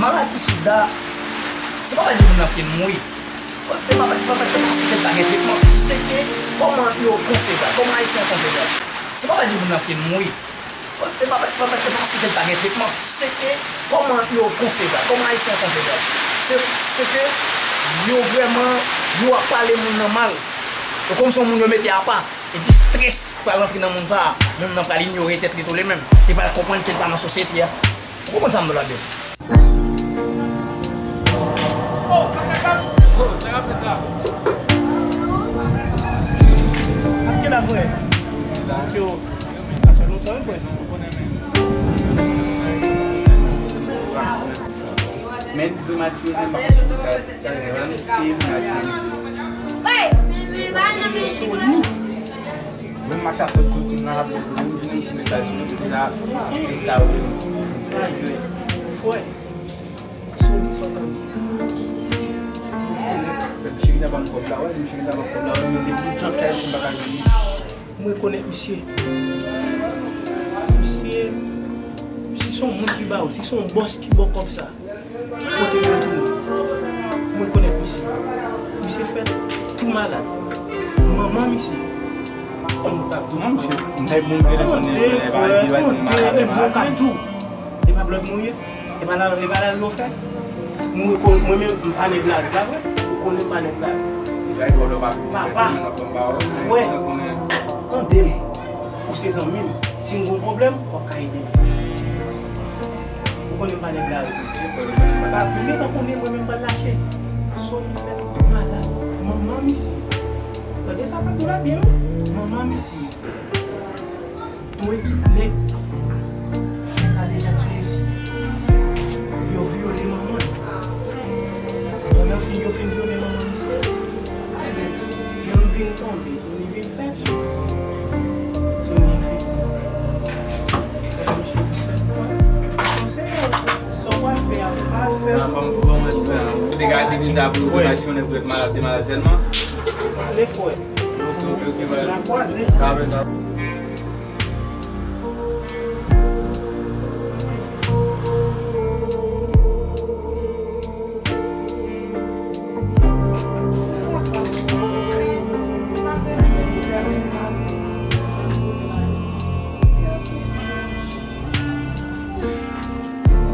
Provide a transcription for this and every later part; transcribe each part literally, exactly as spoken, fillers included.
Maladi sida, se pa pa di moun nan ap mouri. E pa, pa, pa, pa, pa paske l pa gen tretman, se ke kòman yo konsevwa, kòman Ayisyen konsevwa. Se pa pa di moun nan ap mouri. E pa, pa, pa, pa, pa paske l pa gen tretman, se ke kòman yo konsevwa, kòman Ayisyen konsevwa. Se, se ke yo vrèman, yo ap pale moun nan mal. Yo kòmsi yon moun yo mete apa. Epi strès pral rantre nan moun sa a. Moun nan pral inyore tèt li tou li menm. Li pral konprann ke l pa nan sosyete a. Ou konprann sa m vle di la, byen? Oh, sa k ap fèt la? Ap gen la, frè. Yo, sa fè lontan, wi, frè. Men, de maturite, sa, sa, sa, Menm mache ak lòt zouti nan ap menm jounen pou mesaj sou yo, pou sa, pou sa yo. Sa yo. Frè. Soli sòtan. Cheri ta ban m kòb la, wè, cheri ta ban m kòb la, wè, men depi jan kay pou m pa ka jwenn li. M rekonèt misye. Misye, misye se yon moun ki ba w, si se yon bòs ki ba w kòb sa. Kote mwen tounen, mwen konèt misye. Misye fèt tou malad. Manman misye. Manman misye. Tande, frè, tande, e bon kap tou. E pa blòd mwen ye. E pa la, e pa lari yo fè. Mwen, mwen menm, m pa nèg lari, pa vre? Ou konnen m pa nèg lari. Papa, frè, tande m. Ou se zanmi m. Si m gon pwoblèm, w ap ka ede m. Ou konnen m pa nèg lari. Papa, ou gentan konnen mwen menm pa lache. Soni fèt malad. Manman misye. Tande sa pa tou la byen, wi. Manman misye. Yon ekip nèg fè kale nèg sou misye. Yo vyole manman l. Pandan fin, yo fin vyole manman misye, ebyen, jan l vin tonbe, Soni vin fèt. Soni fèt. Pandan misye vin fèt, panse sa w pral fè a, ou pral fè. Sa ban m, ban m manti la. Ou te ka di deja pou yo te malad, pou yo te malad sèlman. Ale, frè.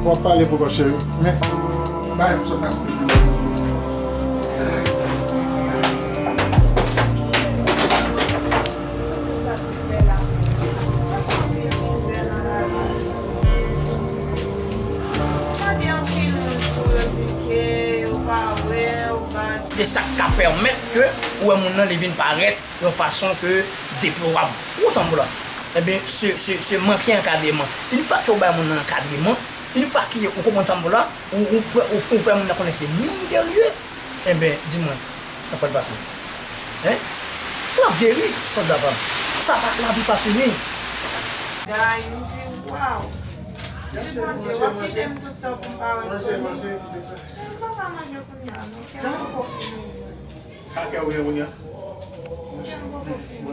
W ap pale pou kò cheri, men bay m sot achte pou mwen. E sa k ka pèmèt ke ou wè moun nan li vin parèt yon fason ke deplorab. Ou konprann sa m vle di la? Ebyen, se, se, se manke ankadreman. Yon fwa ke ou bay moun nan ankadreman, yon fwa ke ou konprann sa m vle di la, ou, ou, ou, ou fè moun nan konnen se moun ke l ye, ebyen, di mwen, sa pral pase. Hein? L ap geri, sòlda pa m. Sa pa, lavi pa fini. Guy, m di, waw. Ti Bondye, w ap kite m tout tan pou m pa wè Soni. Men m pa ka manje kounye a, non. Kè m poko fini. Sa kè w gen kounye a? Kè m poko fini.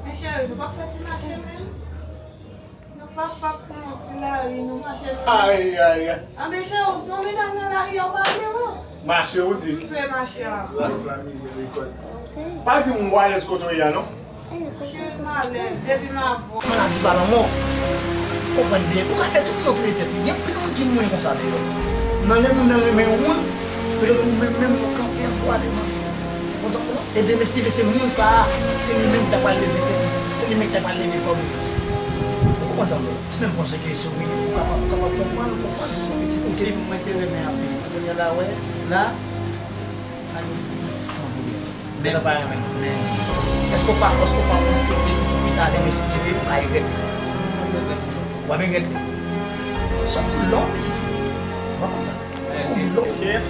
Men cheri, nou p ap fè ti mache menm? Nou pa fap pran yon ti lari, nou mache nan lari. Ay, ay, ay. Anben cheri, ou gen yon mennaj nan lari a, ou pa vle, non? Mache, ou di? M vle mache a. Gras la mizerikòd. Pa di m ou alèz kote w ye a, non? Cheri, m alèz, depi m avè w. Maladi pa lanmò. Konprann byen, ou ka fè timoun nan touye tèt li. Gen anpil moun ki mouri konsa deyò. Nan lè moun nan renmen yon moun, men ou menm, menm ou kanpe an twa devan li. Konsa, konsa. E demen si se moun sa a, se li menm ki ta pral leve tèt li. Se li menm ki ta pral leve fanmi. Ou konprann sa m vle di? Men m panse ke se wi, ou kapab, ou kapab konprann, konprann. Pitit ou te, mwen te renmen anpil. Kounye a la, wè, la, ale, san pwoblèm. Bèl pa renmen. Men, èske w pa, èske w pa panse ke pitit fi sa a, demen si Dye vle, ou ka regrèt li? W ap regrèt li. Se yon moun lè w pitit fi. W ap konn sa. Se yon moun lè w. Chèf.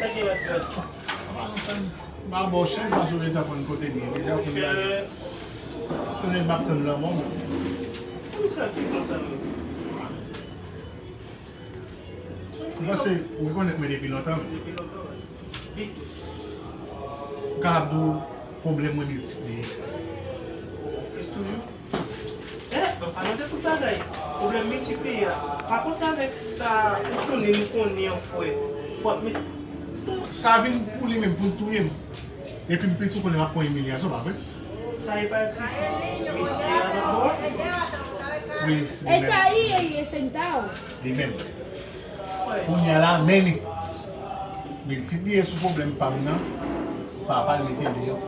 Thank you, Max. M pa ba w chans paske w gentan konn kote m ye deja, kounye a. Kounye a m ap tann lanmò m. Ou santi konsa menm? M panse ou rekonèt mwen depi lontan menm. Depi lontan, wi. M kapab di w pwoblèm mwen miltipliye. Plis toujou? Eh, an palan de tout bagay, pwoblèm miltipliye a. Pa panse avèk sa ou konnen, nou konnen an frè. W ap met. Sa vin pou li menm, pou l touye m. Epi m piti, ou konnen m ap pran imilyasyon, pa vre? Sa e pa ti fi mesye a nan bò? Wi, li menm. Li menm. Frè. Kounye a la, men li. Miltipliye sou pwoblèm pa m nan, papa l mete deyò.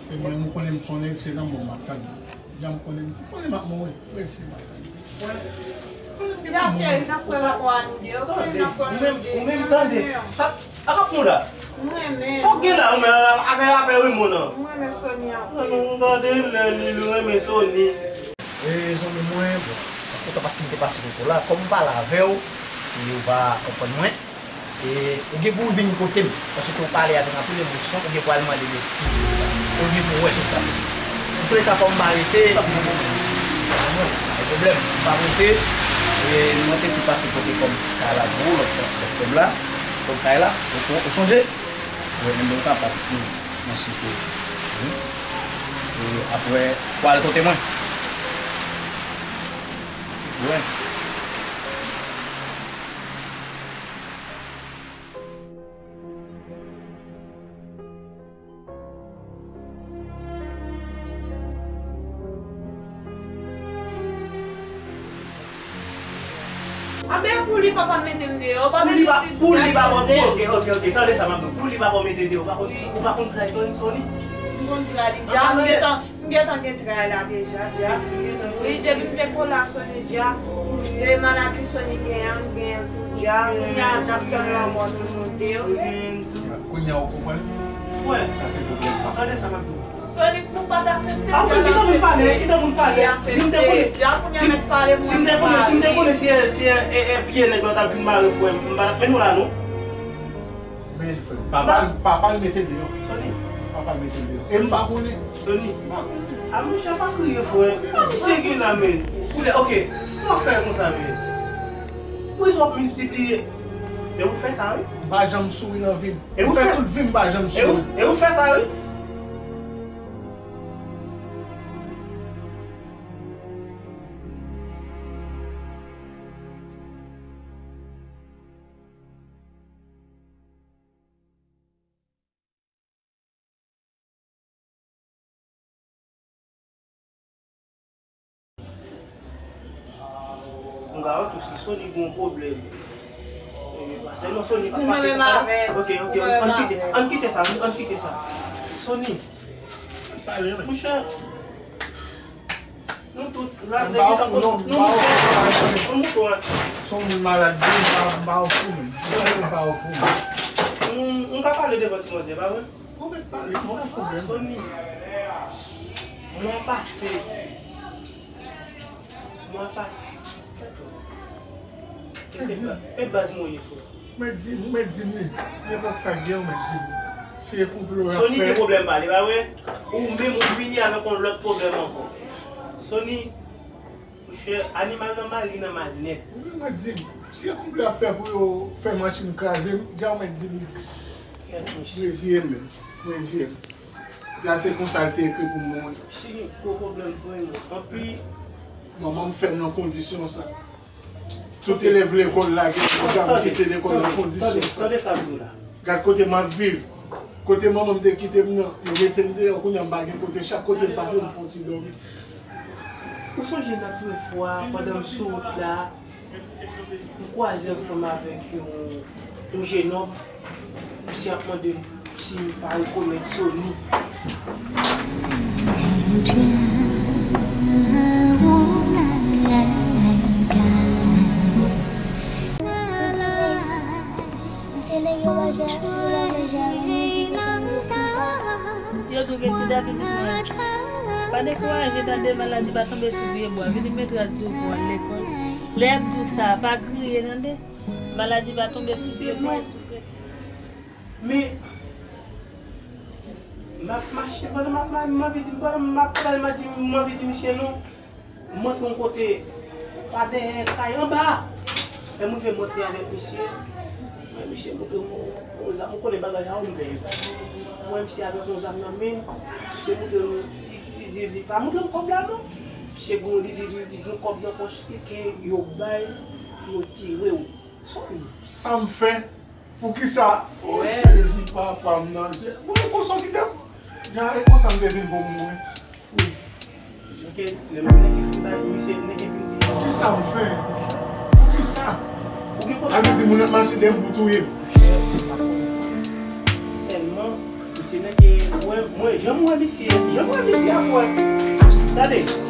E mwen, m konnen m se yon nèg, se lanmò m ap tann. Jan m konnen, m konnen m ap mouri. Mèsi, m ap tann. Frè. Ya, cheri, n ap pran lanmò a nou de, ok? Tande, n ap pran ou menm, nou de, ou menm, tande. Sa, a kap nou la. M renmen. Sa w gen la, ou menm, avè, avè Raymond nan. M renmen Sony anpil. Nan, nou, nou gade lè li, li renmen Sony. E, zanmi mwen, bon, m kontan paske m te pase kote w la. Kòm m pale avè w, e ou pa konprann mwen, e ou gen pou w vin kote m, paske w pale avèk anpil emosyon, ou gen pou al mande m eskiz pou sa. Ou gen pou w wè tout sa. Antouleka, kòm m pa rete, pa gen pwoblèm, m pa monte, e mwen te tou pase kote kòm kay la pou ou, lòt, lòt kòb la, lòt kay la, ou, ou, ou sonje? Ou wè, menm ou kapab tou nan site. Wi. E apre, ou al kote mwen. Ou wè. Anben pou li papa m mete m deyò, pa mete ti. Pou li pa, pou li pa bon, ok, ok, ok, tande sa m ap di w. Pou li pa bon mete deyò, ou pa konn, ou pa konn tray Tony, Sony? M konn tray li, dja, m gentan, m gentan gen tray la deja, dja. Wi, depi m te kole a Sony, dja. E maladi Sony gen an, m gen l tou, dja. Kounye a, n ap tann lanmò nou, nou de, ok? Kounye a, ou konprann? Frè. Sa se pwoblèm pa m. Tande sa m ap di w. Sony, pou pa t aksepte, pa vre, kite moun pale, kite moun pale. Si m te konnen, si m, si m te konnen, si m te konnen se, se, e, e, pye nèg la t ap vin mare frè m, m pa t ap mennen w la non. Men frè m, papa l, papa l mete deyò. Sony. Papa l mete deyò. E m pa konnen. Sony. M pa konnen. A monchè, pa kriye frè. Ki serye la men. Koulè, ok. Kòman fè konsa men? Pou w ap miltipliye. E ou fè sa wi. M pa janm souri nan vi m. E ou fè tout vi m pa janm souri. E ou fè sa wi. M ka wè tou si Sony gon pwoblèm. E, pa sèlman Sony, pa, pa sèlman avè l. Ok, ok, ann kite sa, ann kite sa, ann kite sa. Sony. Monchè, nou tout la, nou moute yon aksyon. Se yon moun malad, wi, m pa, m pa ofou, men. M pa ofou, men. Nou, nou ka pale devan ti manzè, pa vre? Ou mèt pale, mwen pa pwoblèm. Sony, mwa pase. Mwa pase. Kèt, e baz mwen ye, frè. Mèt di m, ou mèt di m li. Nenpòt sa k gen, ou mèt di m li. Si e konplo y ap fè. Sony gen pwoblèm pale, pa vre? Ou menm ou vini avèk yon lòt pwoblèm ankò. Sony, monchè, animal nan mal, li nan mal nèt. Ou menm mèt di m. Si e konplo y ap fè pou yo fè machin kraze m, dja ou mèt di m li. Kèt, monchè. Reziye m menm. Reziye m. Sa se konsa l te ekri pou mwen. Chili, gwo pwoblèm vrèman. Anpi. Manman m fè m nan kondisyon sa. Tout elèv lekòl la gen pwogram kite lekòl nan kondisyon sa. Tande, tande, tande sa m di w la. Gad kote m ap viv. Kote manman m te kite m nan, yo mete m deyò, kounye a m pa gen kote. Chak kote m pase, m fè yon ti dòmi. Ou sonje nan premye fwa, pandan m sou wout la, m kwaze ansanm avèk yon, yon jenòm. Misye ap mande m si m pa rekonèt Sony. Maladi pa tonbe sou pye bwa. Vini met rad sou pou al lekòl. Lè y ap di w sa, pa griye, tande. Maladi pa tonbe sou pye bwa, sou pye. Men, m ap mache, pandan m ap, m anvi di, pandan m ap pale, m ap di, m anvi di misye non. M antre yon kote, pa dèyè kay, anba. Lè m rive, m antre avèk misye. Mwen, misye montre m yon zam, ou konnen bagay sa yo, m pè yo. Mwen, misye avèk yon zam nan men, misye montre m, li, li di, li pa montre m kòb la non. Misye gon, li di, li, li gon kòb nan pòch li ke yo bay pou yo tire w. Sa m fè? Poukisa? O Jezi, papa m nan. Bon, men konsa w kite m. Jan e konsa m te vin pou mouri. Wi. Ok, lè m nèg ki fout ak misye, nèg ki vin di. Kisa m fè? Poukisa? Ou gen pwoblèm? Sa vle di moun ap mache dèyè m pou touye m. Sèlman, misye nèg ki, mwen, mwen, jan m wè misye, jan m wè misye a fwè. Tande.